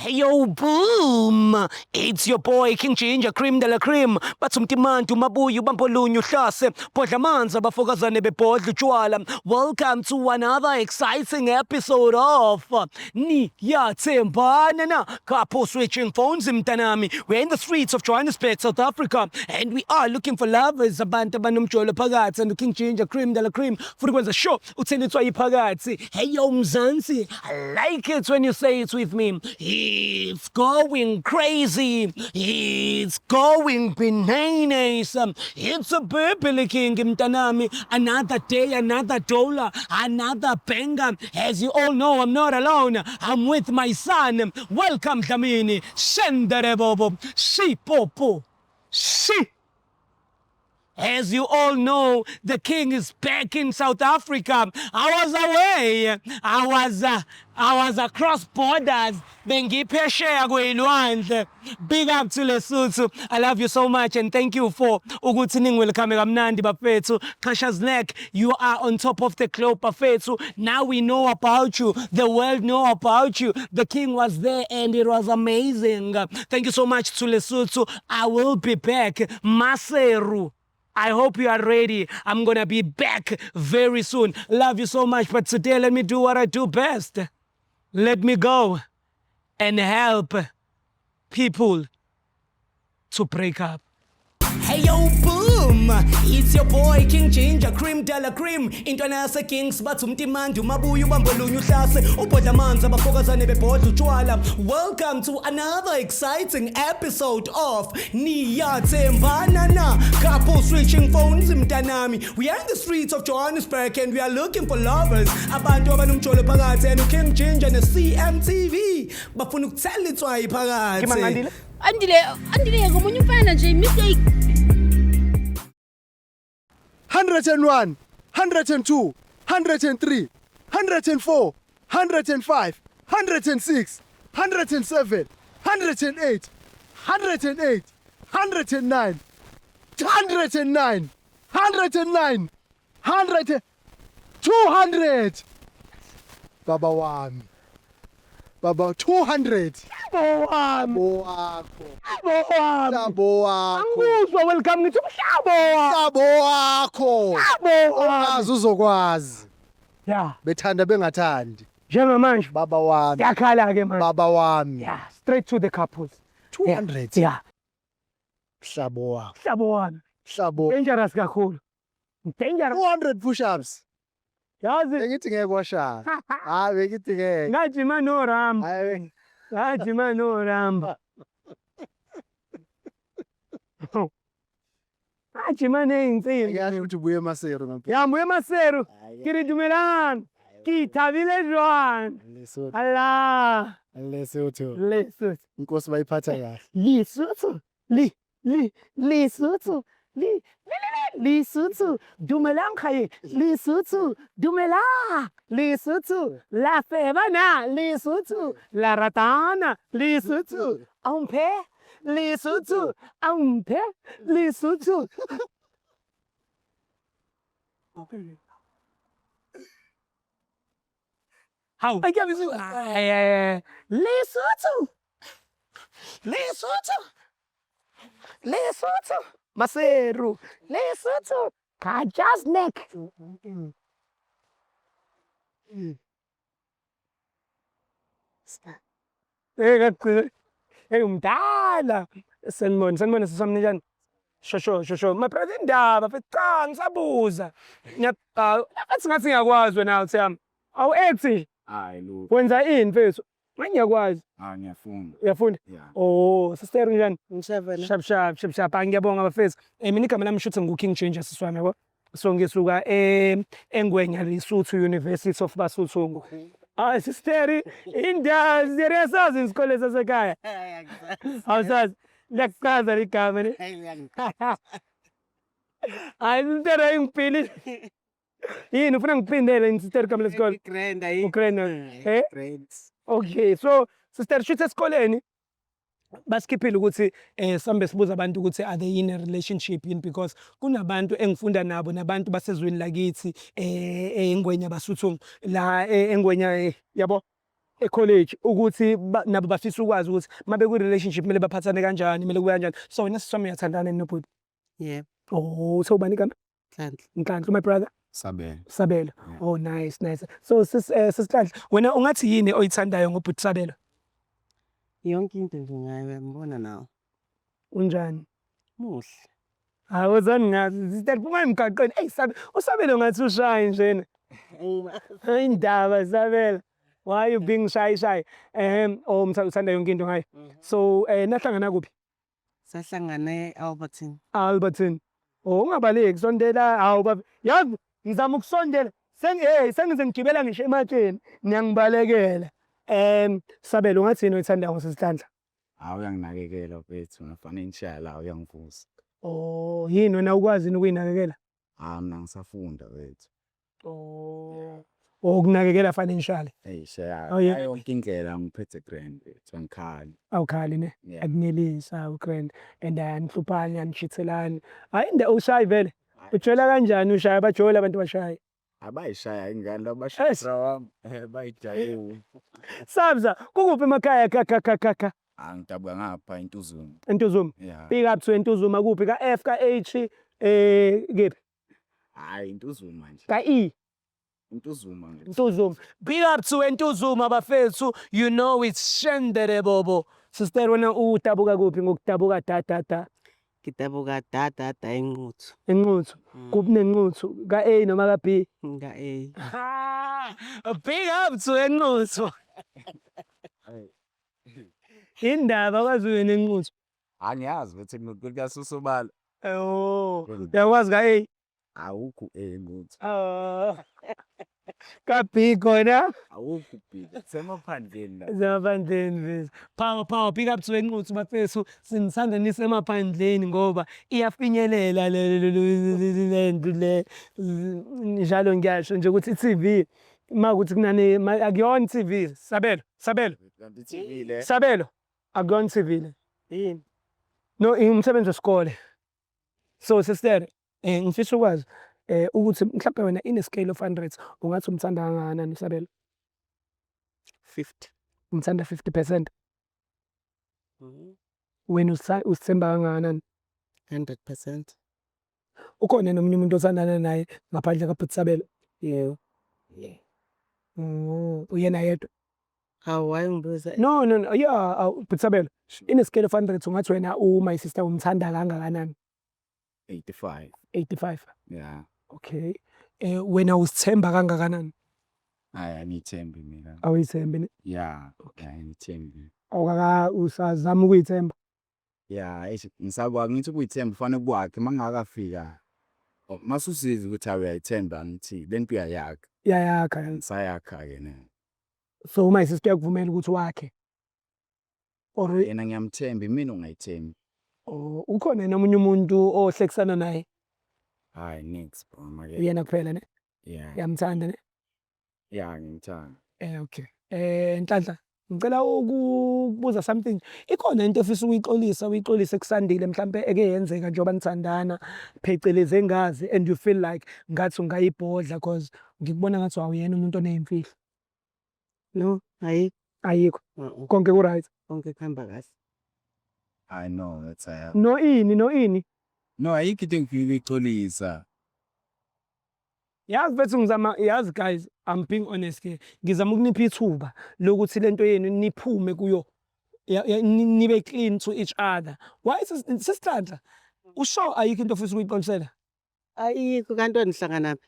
Hey yo, boom! It's your boy King Ginger Cream de la Cream. Bathi umtimantu mabuye ubambo olunye uhlase. Bhodla amanzi abafokazane bebhodla utshwala. Welcome to another exciting episode of Niyathembana na Couple Switching Phones mntanami. We're in the streets of Johannesburg, South Africa, and we are looking for lovers, abantu abanomjolo phakathi, and King Ginger Cream de la Cream futhi kwenza sure uthela itswayi phakathi. Hey yo Mzansi, I like it when you say it with me. It's going crazy. It's going bananas. It's a baby king mntanami. Another day, another dollar, another banger. As you all know, I'm not alone. I'm with my son. Welcome Dlamini. Shendere bobo. Shipopo. Shi. As you all know, the king is back in South Africa. I was away. I was across borders. Bengiphesheya kwelwandle. Big up to Lesotho. I love you so much and thank you for ukuthi ningi-welcome kamnandi, bafethu. Qacha's Nek, you are on top of the globe, bafethu. Now we know about you. The world know about you. The king was there and it was amazing. Thank you so much to Lesotho. I will be back. Maseru. I hope you are ready. I'm gonna be back very soon. Love you so much. But today, let me do what I do best. Let me go and help people to break up. Hey yo, boom! It's your boy King Ginger Cream de la Cream. Intwana yase Kings, bathi umtimandi umabuye ubambo olunye uhlase ubhodla amanzi abafokazane bebhodla utshwala. Welcome to another exciting episode of Niyathembana na Couple Switching Phones mntanami. We are in the streets of Johannesburg and we are looking for lovers. Abantu abanomjolo phakathi, and King Ginger ne CMTV bafuna ukuthela itswayi phakathi. Kimangandile? Andile, Andile, ngomunye umfana nje, mistake. 101, 102, 103, 104, 105, 106, 107, 108, 108, 109, 109, 109, 100, 200. Baba wami. Baba, 200. Mhlabo wami. Bo wakho. Mhlabo wami. Mhlabo wakho. Angikuzwa, welcome, ngithi umhlabo wami. Mhlabo wakho. Mhlabo wami. Ongazi uzokwazi. Ya. Bethanda bengathandi. Njengamanje Baba wami. yakhala ke manje. Baba wami. Yeah, straight to the couples. 200. Yeah. Mhlabo wakho. Mhlabo wami. Mhlabo. Dangerous kakhulu. Dangerous. 200 push-ups. Yazi Bengithi ngeke washaya. Hayi, bengithi ngeke. Ngajima no Ramba. Hayi. Ngajima no Ramba. Ngajima ney'nsimbi. Ngiyasho ukuthi ubuye eMaseru ngempela. Ya, mbuye Maseru. Ke re dumelang. Ke ithabile jwang? Lesotho. Allah. Lesotho. Lesotho. Inkosi bayiphatha kahle. Lesotho. Li li Lesotho. Li li li li Lesotho. Dumelang kgae. Lesotho. Dumelang. Lesotho. La feba na. Lesotho. La ratana. Lesotho. Amphe. Lesotho. Amphe. Lesotho. Hawu. Lesotho. Lesotho. Lesotho. Maseru. Lesotho. Qacha's Nek. Eh ngagcina. Hey umdala. Sanibona, sanibona sisami, njani? Shosho, shosho. My brother, indaba mfethu, cha, ngisabuza. Ngathi ngiyakwazi wena outie yami. Awu ethi Hayi lutho. Wenza ini, mfethu? Ngathi ngiyakwazi. Hayi, ngiyafunda. Uyafunda? Yeah. Oh, sister, njani? Ngisevela. Shap shap shap shap. Hayi, ngiyabonga bafethu. Mina igama lami shuthi ngu King Ginger, sisi wami, yabo. So ngisuka eNgwenya Lesotho University of Basotho. Ah sister, indawo siyasazi isikole sasekhaya. Awusazi. Liyakuchaza ligama ne. Hayi sister, ayingiphili. Yini ufuna ngiphindele, sister, igama lesikole? Grand. Ukraine. Eh? Grand. Okay, so sister, shuthi esikoleni basikhiphile ukuthi sambe sibuza abantu ukuthi are they in a relationship yini, because kunabantu engifunda nabo nabantu basezweni lakithi eNgwenya Basotho la eNgwenya, yabo. E-college ukuthi nabo bafisa ukwazi ukuthi uma beku-relationship kumele baphathane kanjani, kumele kube kanjani. So wena sisi wami uyathandana yini nobhuti? Yebo. Oh, so ubani igama? Nhlanhla. Nhlanhla, my brother? Sabelo. Sabelo. Yeah. Oh, nice, nice. So sis Nhlanhla, wena ungathi yini oyithandayo ngobhuti Sabelo? Yonke into nje ngayo uyambona nawe. Unjani? Muhle. Hawu, wozani ngazi. Sister, phuma emgaqweni. Eyi Sabelo, uSabelo ngathi ushaye njena. Indaba Sabelo. Why you being shy shy? Oh, uthanda yonke into ngayo. So, nahlangana kuphi? Sahlangana e-Alberton. Alberton. Oh, ungabaleki, sondela. Hawu baba. Yazi ngizama ukusondela. Hey, sengize ngigibela ngisho ematsheni. Niyangibalekela. Sabelo, ungathi yini oyithandayo ngosisi Nhlanhla? Hawu, uyanginakekela mfethu, no-financial la uyangivusa. Oh, yini wena ukwazi yini ukuyinakekela? Hawu, mina ngisafunda mfethu. Oh. Oh, ukunakekela financially. Eyi shaya. Oh, yeah. Ngayo yonke indlela ngiphethe grand mfethu, angikhali. Awukhali ne? Yeah. Akunelisi, awu grand. And anihluphani, anishithelani. Hayi inde ushayi vele. Ujola kanjani ushaya? Bajola abantu bashaye. Abayishaya ingane laba Yes. bashaya wami. Bayijayele. Sabza, kukuphi emakhaya ka ka ka ka ka? Ah, ngidabuka ngapha eNtuzuma. Entuzuma. Yeah. Big up to Entuzuma kuphi? Ka F, ka H, kephi? Hayi, Ntuzuma nje. Ka E. Ntuzuma nje. Ntuzuma. Big up to Ntuzuma bafethu. You know it's Shendere Bobo. Sister, wena udabuka kuphi ngokudabuka da da da? Ngidabuka da da da eNquthu. Enquthu. Kuphi neNquthu? Ka A noma ka B? Nga A. Ha! Big up to Enquthu. Indaba kwazi wena eNquthu. Angiyazi mfethu kuyasusobala. Oh, uyakwazi ka A? Awukho eNquthu. Ah. Ka B khona? Awukho B. Semaphandleni la. Semaphandleni mfethu. Power power, big up to Enquthu bafethu. Sinithanda nisemaphandleni ngoba iyafinyelela le nto le. Njalo ngiyasho nje ukuthi i-TV makuthi kunane akuyona i-TV. Sabelo, Sabelo. Kanti i-TV le. Sabelo, akuyona i-TV le. Yini? No, umsebenzi wesikole. So sister, ngifisa ukwazi ukuthi mhlawumbe wena in a scale of 100 ungathi umthanda kangakanani uSabelo? 50. Umthanda 50%. Wena uzithemba kangakanani? 100%. Ukhona nomunye umuntu othandana naye ngaphandle kaBhuti Sabelo? Yebo. Uyena yedwa? Hawu, why ungibuza? No no no, yeah, Bhuti Sabelo, in a scale of 100 ungathi wena my sister umthanda kangakanani? 85. 85. Yeah. Okay. Wena uzithemba kangakanani? Hayi, angiyithembi mina. Awuyithembi ne? Yeah, angiyithembi. Awukaka usazama ukuyithemba? Yeah, eish ngisakwazi ngithi ukuyithemba kufanele kwakhe mangakafika. Masusiza ukuthi awuyayithemba ngithi lento uyayakha. Iyayakha. Ngisayakha ke ne. So my sister uyakuvumela ukuthi wakhe? Or Yena ngiyamthemba, mina ungayithembi. Oh, ukhona nomunye umuntu ohlekisana naye? Hayi, nix bro. Make. Uyena kuphela ne? Yeah. Uyamthanda ne? Yeah, ngimthanda. Okay. Nhlanhla, ngicela ukubuza something. Ikhona into ofisa ukuyixolisa, uyixolise kusandile mhlambe eke yenzeka njengoba nithandana phecelezi engazi and you feel like ngathi ungayibhodla cause ngikubona ngathi awuyena umuntu oneyimfihlo. No, ayikho. Ayikho. Konke ku right. Konke kuhamba kahle. I know that's I have. No ini, no ini. No, ayikho into engifika ukuyixolisa. Yazi mfethu ngizama, yazi guys, I'm being honest here. Ngizama ukunipha ithuba lokuthi lento yenu niphume kuyo. Nibe clean to each other. Why sisihlanhla? Usho ayikho into ofisa ukuyixolisela? Ayikho kanti wena uhlanganaphi?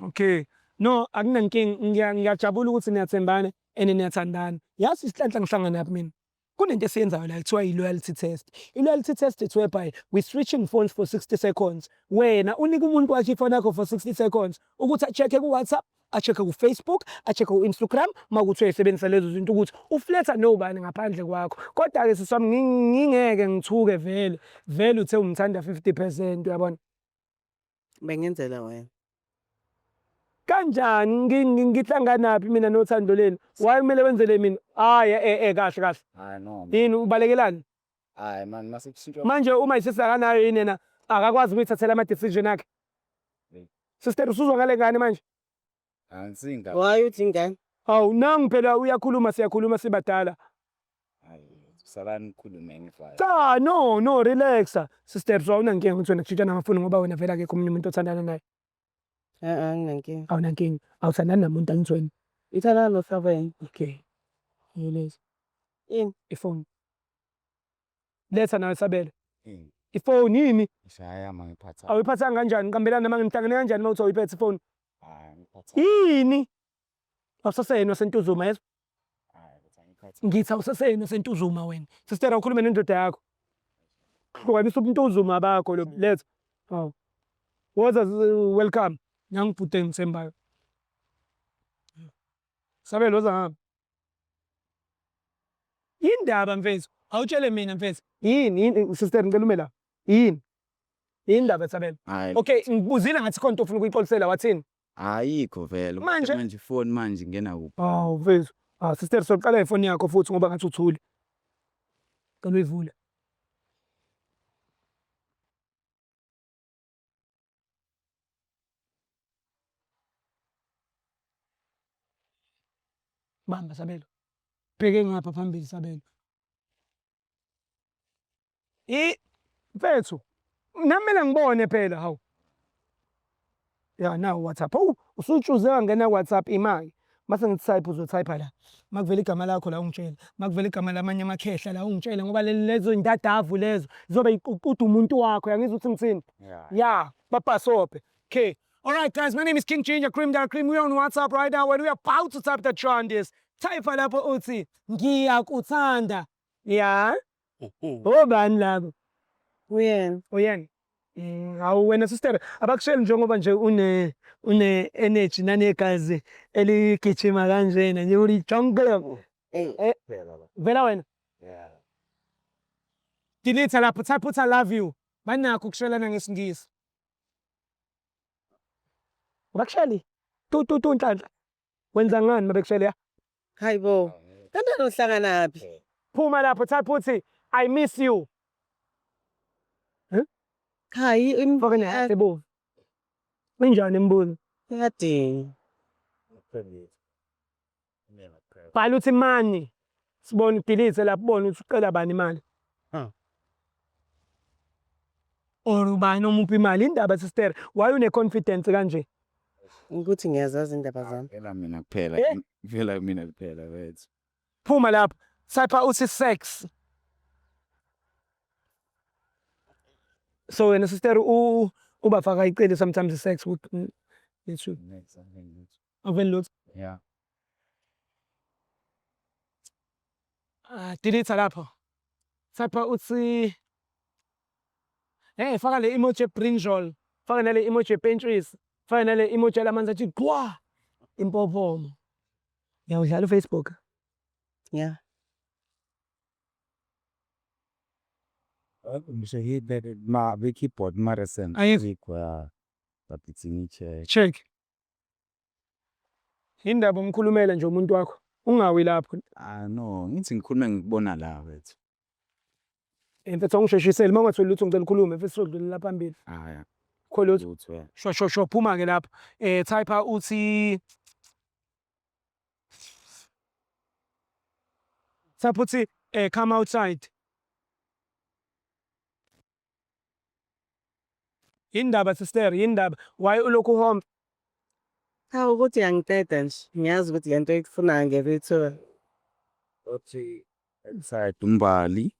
Okay. No, akunankinga, ngiyajabula ukuthi niyathembana and niyathandana. Yazi isihlanhla ngihlanganaphi mina? Kunento esiyenzayo la kuthiwa i-loyalty test. I-loyalty test it's whereby we switching phones for 60 seconds. Wena unika umuntu wakho ifoni yakho for 60 seconds ukuthi a-check-e ku-WhatsApp, a-check-e ku-Facebook, a-check-e ku-Instagram, uma kuthi uyayisebenzisa lezo zinto ukuthi ufletha nobani ngaphandle kwakho. Kodwa-ke sisi wami ngingeke ngithuke vele, vele uthe umthanda 50%, uyabona? Bengenzela wena. Kanjani ngihlanganaphi mina nothando lenu? Why kumele wenzele mina? Hayi kahle kahle. Hayi no. Yini ubalekelani? Hayi man, mase kushintsha. Manje uma isisi akanayo yini yena akakwazi ukuyithathela ama decision akhe. Sister, usuzwa ngale ngane manje? Angisinga. Why uthi ingane? Hawu nangu phela uyakhuluma siyakhuluma sibadala. Salani nikhulume ngivale. Cha no no relaxa. Sister so awunankinga ukuthi wena kushintshana amafoni ngoba wena vele akekho omunye umuntu othandana naye. E-e anginankinga. Awunankinga. Awuthandani namuntu angithi wena. Ngithandana noSabelo. Okay. Yilezi. Ini? Ifoni. Letha nawe Sabelo. Ini? Ifoni yini? Ishaya mangiphatha. Awuyiphathanga kanjani? Qambelana noma ngihlangene kanjani uma uthi awuyiphethe ifoni? Hayi ngiphatha. Yini? Awusaseyena waseNtuzuma yezwa? Hayi ukuthi angiphatha. Ngithi awusaseyena waseNtuzuma wena. Sister awukhulume nendoda yakho. Hlukanisa ubuNtuzuma bakho lo letha. Hawu. Woza welcome. Nangu bhuti engithembayo. Sabelo woza ngapha. Yindaba mfethu, awutshele mina mfethu. Yini yini sister ngicela ume la. Yini? Yindaba Sabelo. Hayi. Okay, ngibuzile ngathi khona into ofuna ukuyixolisela wathini? Ayikho vele. Manje? Manje ifoni manje ingena kuphi? Hawu mfethu. Ah sister soqala ifoni yakho futhi ngoba ngathi uthule. Cela uyivule. Bamba Sabelo. Bheke ngapha phambili Sabelo. I mfethu nami kumele ngibone phela hawu. Ya nawu WhatsApp. Hawu usutshuze wangena WhatsApp imali. Mase ngithi type uzotype la. Makuvela igama lakho la ungitshele. Makuvela igama lamanye amakhehla la ungitshele ngoba lezo indadavu lezo zizobe iququda umuntu wakho. Uyangizwa ukuthi ngithini? Yeah. Yeah, babhasobhe. Okay. All right guys, my name is King Ginger Cream Dara Cream. We are on WhatsApp right now and we are about to type the Trandis. Type lapho uthi ngiyakuthanda. Yeah. Obani labo? Uyena. Uyena. Hawu wena sister, abakusheli njengoba nje une une energy nanegazi eligijima kanjena nje ulijonge. Eh. Vela wena. Yeah. Delete lapho type uthi I love you. Banakho ukushelana ngesiNgisi. Abakusheli. Tu tu tu Nhlanhla. Wenza ngani mabekushele ya? Hayi bo. Kanti nohlanganaphi? Phuma lapho type uthi I miss you. Hayi Faka ne ebovu. Injani imibuzo? Iyadinga. Bhala uthi money. Sibone udelete lapho ubone ukuthi ucela bani imali. Or ubani omupha imali indaba sister why une confidence kanje? Ukuthi ngiyazazi indaba zami. Vela mina kuphela. Eh? Vela mina kuphela wethu. Phuma lapho. Type uthi sex. So wena sister u ubafaka icele sometimes sex with lethu. Aveli lutho. Yeah. Ah, delete lapho. Type uthi Eh faka le emoji ye-brinjal, faka nale emoji yepentshisi, faka nale emoji yalamanzi athi qwa impophoma. Uyawudlala uFacebook? Yeah. Ngisho hit ma be keyboard mara sen. Ayikho. Yeah. But it's in check. Check. Indaba umkhulumela nje umuntu wakho. Ungawi lapho. Ah no, ngithi ngikhulume ngikubona la wethu. Mfethu awungisheshiseli uma ungatholi lutho ngicela ukhulume mfethu sodlulela phambili. Ah yeah. Kho lutho. Lutho yeah. Sho sho sho phuma ke lapho. Eh type uthi Type uthi come outside. Indaba sister, indaba. Why ulokhu uhomba? Cha ukuthi uyangiqeda nje. Ngiyazi ukuthi lento oyikufunayo ngeke uyithole. Uthi inside umbali.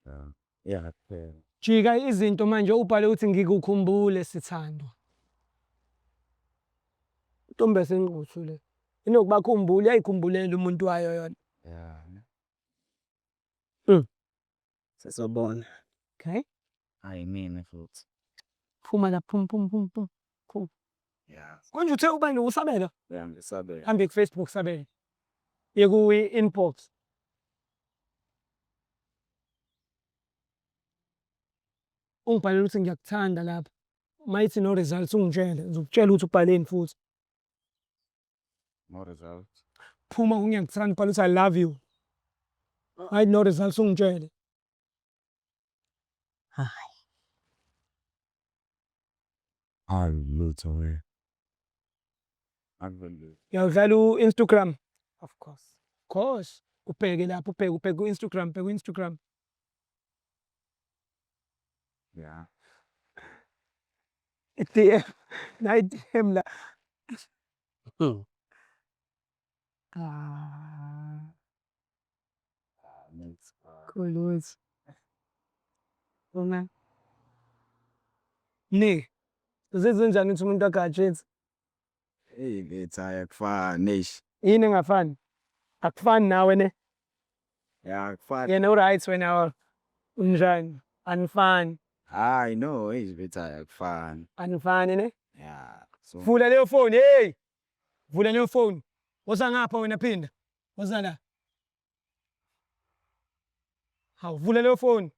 Yeah. Yeah, kuphela. Jika izinto manje ubhale ukuthi ngikukhumbule sithandwa. Ntombi yasenquthu le. Inokubakhumbula uyayikhumbulela umuntu wayo yona. Yeah. Sizobona. Okay. Hayi mina futhi. Phuma la phum phum phum phum. Phum. Yeah. Konje uthe ubani usabela? Yeah, ngisabela. Hambe ku Facebook sabela. Yeku inbox. Ungibhalele ukuthi ngiyakuthanda lapha. Mayithi no results ungitshele, ngizokutshela ukuthi ubhaleni futhi. No results. Phuma kungiyakuthanda ubhale ukuthi I love you. Hayi no results ungitshele. Hayi. Hayi lutho we. Akuvele. Uyawudlala u-Instagram? Of course. Course. Ubheke lapho, ubheke, ubheke ku-Instagram, ubheke ku-Instagram. Yeah. I-DM, nayi i-DM la. Ah, khulutho. Uma Mnike, uzizwa unjani ukuthi umuntu wakho akatshensi? Eyi mfethu hhayi akufani eish. Yini engafani? Akufani nawe ne? Ya akufani. Yena u-right wena unjani? Anifani. Hhayi no eish mfethu hhayi akufani. Anifani ne? Ya so Vula leyo phone, hey! Vula leyo phone. Woza ngapha wena phinda. Woza la. Hawu, vula leyo phone.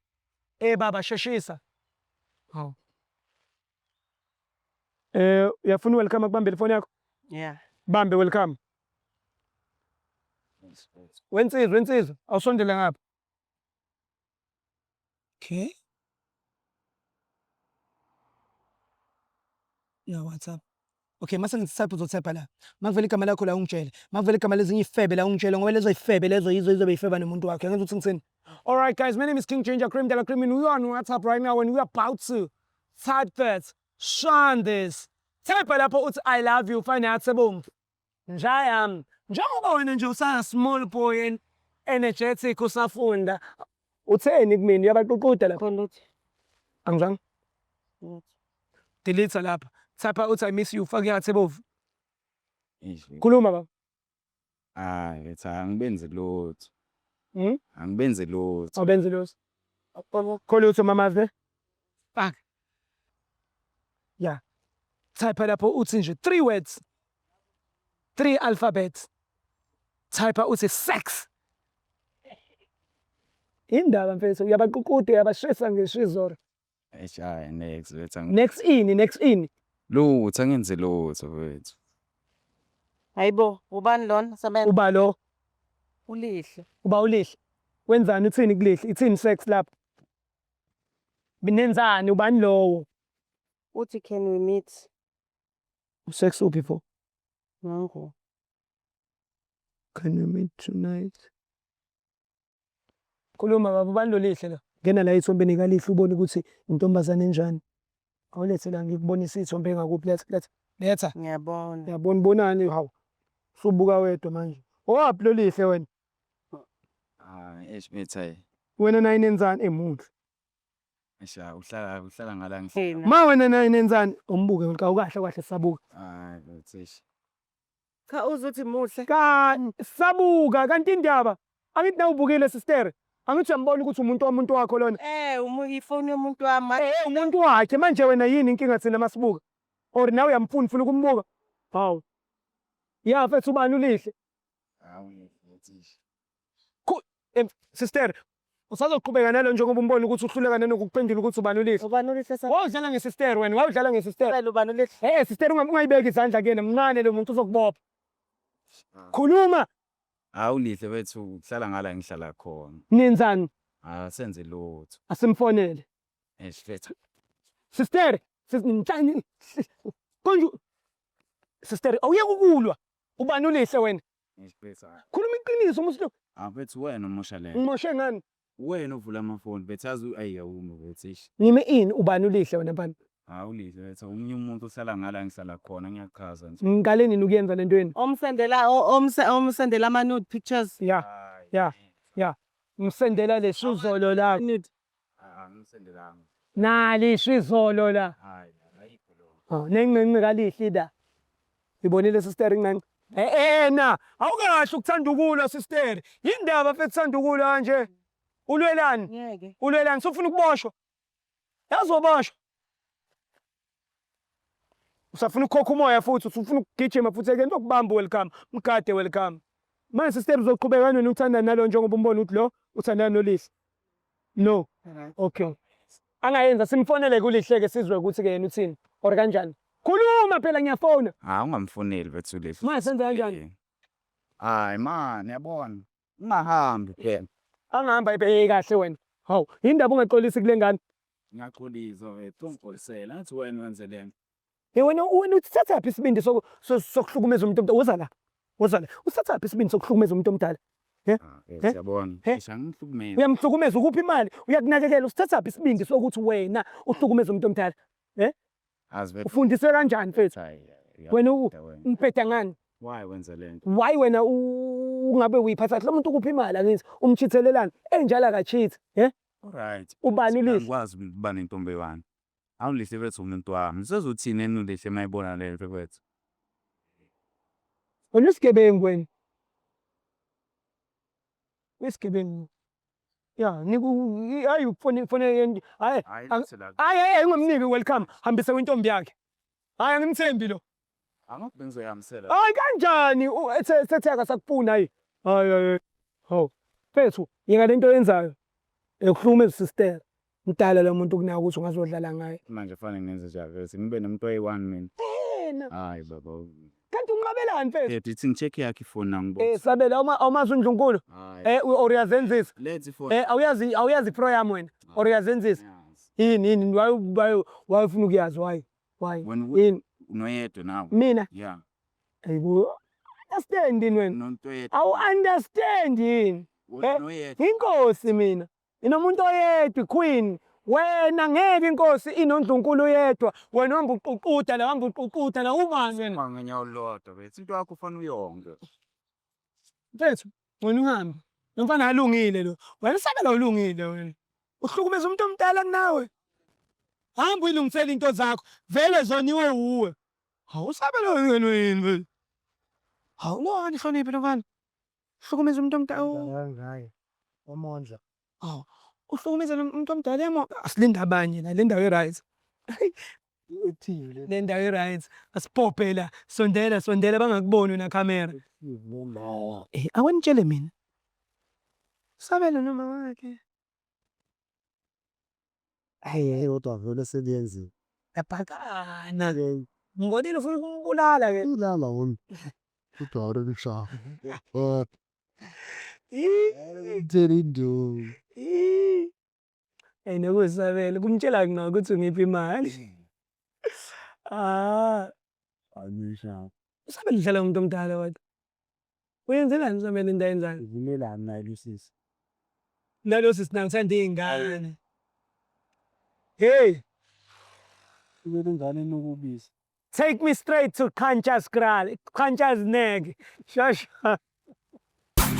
Eh baba sheshisa. Hawu. Eh uyafuna welcome akubambele ifoni yakho? Yeah. Bambe welcome. Wensizwa, wensizwa, awusondele ngapha. Okay. Ya WhatsApp. Okay, mase ngithi type uzotype la. Makuvela igama lakho la ungitshele. Makuvela igama lezinye ifebe la ungitshele ngoba lezo ifebe lezo yizo izobe ifeba nomuntu wakhe. Ngizwa ukuthi ngithini? All right guys, my name is King Ginger Cream de la Cream and we are on WhatsApp right now and we are about to type that. Shine this. Type lapho uthi I love you find out sebomvu. Njayami. Njengoba wena nje usa small boy and energetic usafunda. Utheni kumina uyabaququda lapha? Khona uthi. Angizwanga. Lutho. Delete lapha. Type uthi I miss you fake yathi ebovu. Eish mfethu. Khuluma baba. Hhayi mfethu angibenzi lutho. Hmm? Angibenzi lutho. Awubenzi lutho. Khulutho mamaze. Fuck. Yeah. Type lapho uthi nje 3 words. 3 alphabets. Type uthi sex. Indaba mfethu uyabaququda uyabashisa ngeshizoro. Eish hhayi next mfethu. Next ini, next ini. Lutho angenzi lutho mfethu. Hayibo, ubani lona? Sebenza. Uba lo, Ulihle. uba ulihle. Wenzani uthini kulihle? Ithini sex lapho? Nenzani ubani lowo? Uthi can we meet? Sex uphi pho? Nangu. Can we meet tonight? Khuluma baba ubani lo lihle la? Ngena la ethombeni kalihle ubone ukuthi intombazane enjani. Awulethe la ngikubonise iy'thombe engakuphi letha letha. Letha. Ngiyabona. Uyabona bonani hawu. Usubuka wedwa manje. Owaphi lo lihle wena? Hhayi eish mfethu hhayi. Wena naye nenzani emuhle. Eish hhayi uhlala uhlala ngala ngihlala. Yena. Ma wena naye nenzani? Umbuke awukahle kahle sabuka. Hhayi mfethu eish. Cha uzuthi muhle. Ka sabuka kanti indaba angithi nawe ubukile sister. Angithi uyambona ukuthi umuntu womuntu wakho lona. Eh, umu ifoni yomuntu wami. Eh umuntu wakhe manje wena yini inkinga thina masibuka? Or nawe uyamfuna ufuna ukumbuka? Hawu. Ya mfethu ubani ulihle? Hawu mfethu eish. Sister, usazoqhubeka nalo njengoba umbona ukuthi uhluleka nanokukuphendula ukuthi ubani ulihle. Ubani ulihle sa? Wawudlala ngesister wena, wawudlala ngesister. Phela ubani ulihle? Eh sister ungayibeki izandla kuyena mncane lo muntu uzokubopha. Khuluma Hawu lihle mfethu uhlala ngala ngihlala khona. nenzani? Asenze lutho. Asimfonele. Eish mfethu. Sister, sis konje sister awuyeke ukulwa. Ubani ulihle wena? Eish mfethu hhayi. Khuluma iqiniso musu Ah mfethu wena umosha le. ngimoshe ngani? Wena ovula amafoni mfethu yazi ayi awume mfethu eish. Ngime ini ubani ulihle wena mfana? Hawu lihle mfethu omunye umuntu uhlala ngala ngihlala khona ngiyachaza nje. Ngiqale nini ukuyenza lento yenu? Omsendela omse omsendela ama nude pictures. Ya, Hhayi. ya, ya. Ngisendela lesizolo la. Nude. Angisendelanga. Nali isizolo la. Hhayi ayikho lo. Ah, nengincinci kalihle la. Ibonile sister incinci. Eh eh na, awukahle ukuthanda ukulwa sister. Yindaba mfethu uthanda ukulwa kanje? Ulwelani? Ngeke. Ulwelani? Sufuna ukuboshwa? Yazoboshwa. Usafuna ukukhokha umoya futhi, usufuna ukugijima futhi eke ngizokubamba welcome. Mgade welcome. Manje sister uzoqhubeka kanjani uthanda nalo njengoba umbona ukuthi lo uthandana nolihle? No. Okay. Angayenza simfonele kulihle ke sizwe ukuthi ke yena uthini or kanjani. Khuluma phela ngiyafona. Hawu ungamfoneli mfethu ulihle. Manje senze kanjani? Hayi man yabona. Ungahambi phela. Angihamba ibheke kahle wena. Hawu, yindaba ungaxolisi kule ngane? Ngiyaxolisa mfethu ungixolisela ngathi wena wenze le nto. Hey wena, wena usithathaphi isibindi sokuhlukumeza umuntu omdala? Woza la. Woza la. Usithathaphi isibindi sokuhlukumeza umuntu omdala? Ah, Eh? siyabona. Eh? Eish, angihlukumezi. Uyamhlukumeza, ukuphi imali? Uyakunakekela. Usithathaphi isibindi sokuthi wena uhlukumeze umuntu omdala? Azi vele. Ufundiswe kanjani, mfethu? Hayi, Wena uyabheda wena. Umbheda ngani? Why wenza le nto? Why wena ungabe uyiphatha kahle? Lo muntu ukuphi imali, angithi? Umchithelelani? Enjalo akachithi, eh? Alright. Ubani uLihle? Angikwazi ukuba nentombi eyi-one. Awulihle bethu umuntu wami. Usezothini yena uLihle uma ebona le nto bethu? Wena usigebengu wena. Uyisigebengu. Ya, niku hayi ufone fone, hayi. Hayi, la. Hayi, hayi, ungumniki welcome. Hambise kwintombi yakhe. Hayi, angimthembi lo. Angeke bengizoyihambisela. Hayi, kanjani? Sethe akasakufuni, hayi. Hayi, hayi. Hawu. Mfethu, yeka lento oyenzayo. Ekuhlukumeza sister. Mdala lo muntu kunawe ukuthi ungazodlala ngaye. Manje fanele ngenze njalo bese ngibe nomuntu oyi-one mina. Yena. Hayi baba. Kanti unqabelani, mfethu? Eh, ithi ngi-check yakhe ifoni angibona. Sabela, awumazi uNdlunkulu? Hayi. Or uyazenzisa? Letha ifoni. Awuyazi pro yami wena? Or uyazenzisa? Ngiyazi. Yini, yini, why ufuna ukuyazi, why? Why? Wena Yini? unoyedwa nawe. Mina? Yeah. Ayibo. Understand yini wena? Unomuntu oyedwa. Awu understand yini? Wena unoyedwa. Inkosi mina. Inomuntu oyedwa, queen. Wena ngeke inkosi inondlunkulu yedwa. Wena uhamba uququda la, uhamba uququda la, ubani wena? Ngonyawo olulodwa bethu. Into yakho ufana uyonke. Mfethu, wena uhambe. Lo mfana alungile lo. Wena usabela ulungile wena. Uhlukumeza umuntu omdala kunawe. Hamba uyilungisele into zakho. Vele zoniwe uwe. Hawu, usabela wena yini mfethu? Hawu, lo anihloniphe lo mfana. Uhlukumeza umuntu omdala. Kangaka. Wamondla. Hawu, uhlukumeza umuntu omdala yamo. Asilinde abanye la, le ndawo i-right. Uthile. Le ndawo i-right. Asipophe la. Sondela, sondela bangakuboni wena camera. Awenitshele mina. Sabela noma wakhe. Hayi, kodwa vele seliyenziwe. Yabhakana. Ngibonile ufuna ukumbulala ke. Ulala wona. Udore kushaya. Oh, Ih, thela induku. ih. Nokusabela kumtshela ngqa ukuthi ungiphi imali. Ah, Ayisha. usabela udlala umuntu omdala kodwa. Uyenzelani usabela into ayenzayo? Vumelani naye lusisi. Nalo sisi nangithanda iy'ngane. Hey, Ubele ingane enuka ubisi. Take me straight to Kancha's kraal. Kancha's neck. Shasha.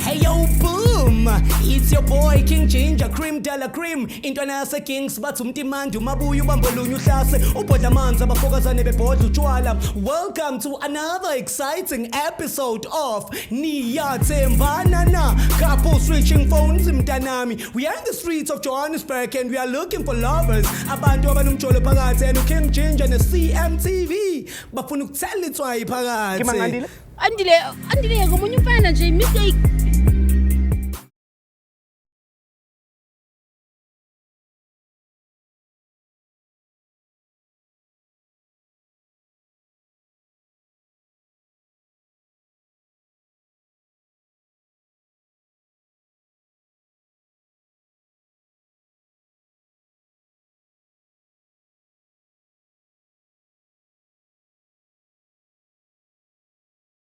Hey yo, boom! It's your boy King Ginger Cream Della Cream. Intwana yase Kings bathi umtimandi umabuya ubambo lunye uhlase ubhodla amanzi abafokazane bebhodla utshwala. Welcome to another exciting episode of Niyathembana Na Couple Switching Phones, mntanami. We are in the streets of Johannesburg and we are looking for lovers. Abantu abanomjolo phakathi and King Ginger ne CMTV bafuna ukuthela itswayi phakathi. Kimangandile? Andile, Andile ngomunye umfana nje, mistake.